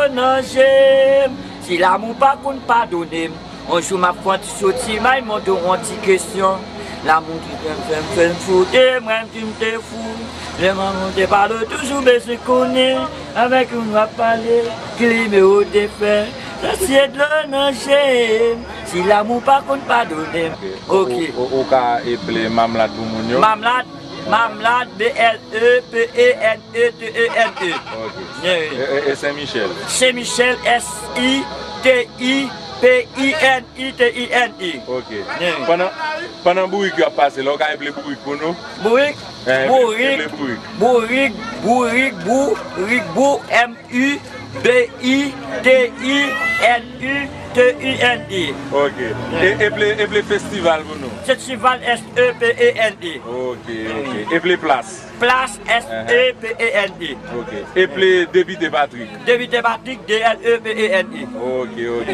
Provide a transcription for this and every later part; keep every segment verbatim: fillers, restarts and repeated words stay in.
Nan je m, si lanmou pa konn padone m, yon jou m ap fè yon ti soti, m ay montre w yon ti kesyon. Lanmou ki fè m, fè m, fè m fou, te mwen di m te fou. Lè manman te pale, toujou bezwen konnen, avèk yon w ap pale, ki nimewo te fè. Sa se dlo nan je m, si lanmou pa konn padone m. Ok. Ou, ou, ou ka eple mamlad pou moun yo? Mamlad, mamlad, B L E P E N E T E N E. Ok. E, e, e Sen Michel? Sen Michel, S I T I P I N I T I N I. Ok. Pandan, pandan bourik yo ap pase la, ou ka eple bourik pou nou? Bourik? Eh, eple, eple bourik. Bourik, bourik, bourik, bou, rik, bou, M U B I T I N U T I N I. Ok. E, eple, eple festival pou nou? Festival, S E P E N I. Ok, ok. Eple plas? Plas, S E P E N I. Ok. Eple depite Patrick? Depite Patrick, D L E P E N I. Ok, ok.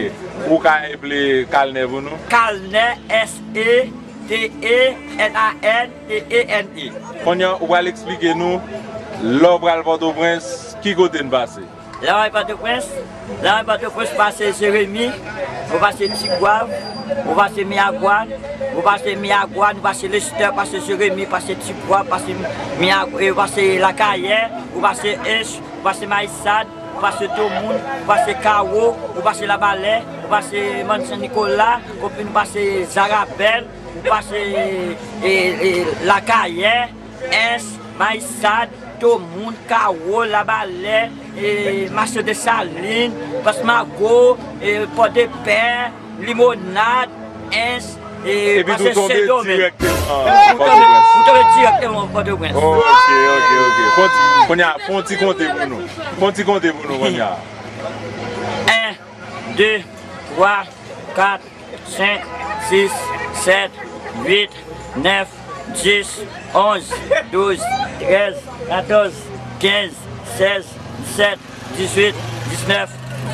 Ou ka eple Kalnè pou nou? Kalnè, S E T E N A N T E N I. Kounye a, ou pral eksplike nou, lè w pral Pòtoprens, ki kote n pase? Lè w al Pòtoprens, lè w al Pòtoprens, pase Jeremi, ou pase Tigwav, ou pase Miyagwàn, ou pase Miyagwàn, ou pase Lestè, pase Jeremi, pase Tigwav, pase Miyag-, e, pase Lakayè, ou pase Ench, ou pase Mayisad, ou pase Tomoun, ou pase Kawo, ou pase Labalè, ou pase Mòn Sen Nikola, konprann, ou pase Zarapèl, ou pase, e, e, Lakayè, Ench, Mayisad, Tomoun, Kawo, Labalè, e, Mache Desalin, Plas Mago, e, Pòdepè, Limonad, Ench, e, pase Sendomeng. Epi ou tonbe dirèkteman Pòtoprens. Ou tonbe dirèkteman Pòtoprens. Ok, ok, ok. Fè yon ti, kounye a, fè yon ti konte pou nou. Fè yon ti konte pou nou kounye a. En, de, twa, kat, senk, sis, sèt, uit, nèf, dis, onz, douz, trèz, katòz, kenz, sèz, disèt, dizuit, diznèf,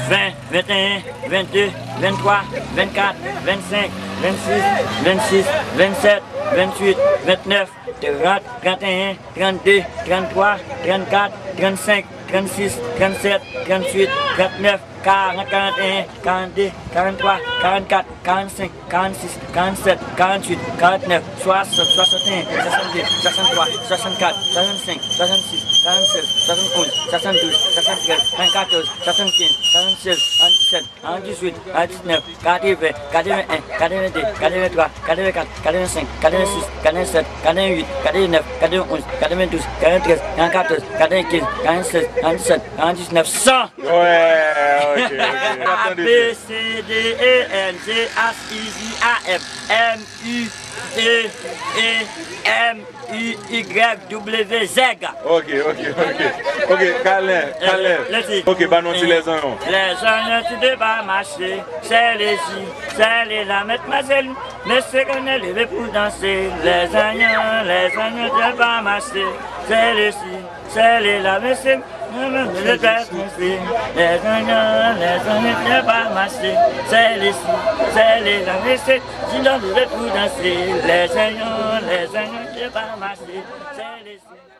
ven, venteyen, vennde, venntwa, vennkat, vennsenk, vennsis, vennsis, vennsèt, vennuit, vennèf, trant, tranteyen, trannde, tranntwa, trannkat, trannsenk, trannsis, trannsèt, trannuit, trannèf, karant, karanteyen, karannde, karanntwa, karannkat, karannsenk, karannsis, karannsèt, karannuit, karannèf, swasant, swasanteyen, swasannde, swasanntwa, swasannkat, swasannsenk, swasannsis, karannsèz, swasannonz, swasanndouz, swasanntrèz, karannkatòz, swasannkenz, swasannsèz, swasanndizuit, karanndiznèf, katrevennèf, katrevenn, katrevennde, katrevenntwa, katrevenkat, katrevensenk, katrevensis, katrevensèt, katrevennwit, katrevennèf, katrevennonz, katrevendouz, katreventrèz, karannkatòz, katrevenkenz, karannsèz, karanndisèt, karanndiznèf, san. Wè, ok, ok. A B C D E N G H I J A M M U E E M U Y W Z. Ok, ok, ok. Ok, Kalnè, Kalnè. Ok, ban nou ti lèzanyon. Lèzanyon ti de pa mache, sè lezi, sè lela, mètmwazèl, mesye, Kalnè leve pou danse. Lèzanyon, lèzanyon ti de pa mache, sè lezi, sè lela, mesye, mwen menm, je te danse. Lèzanyon, lèzanyon ti de pa mache, sè lezi, sè lela, mesye, Junior leve pou danse. Lèzanyon, lèzanyon ti de pa mache, sè lezi.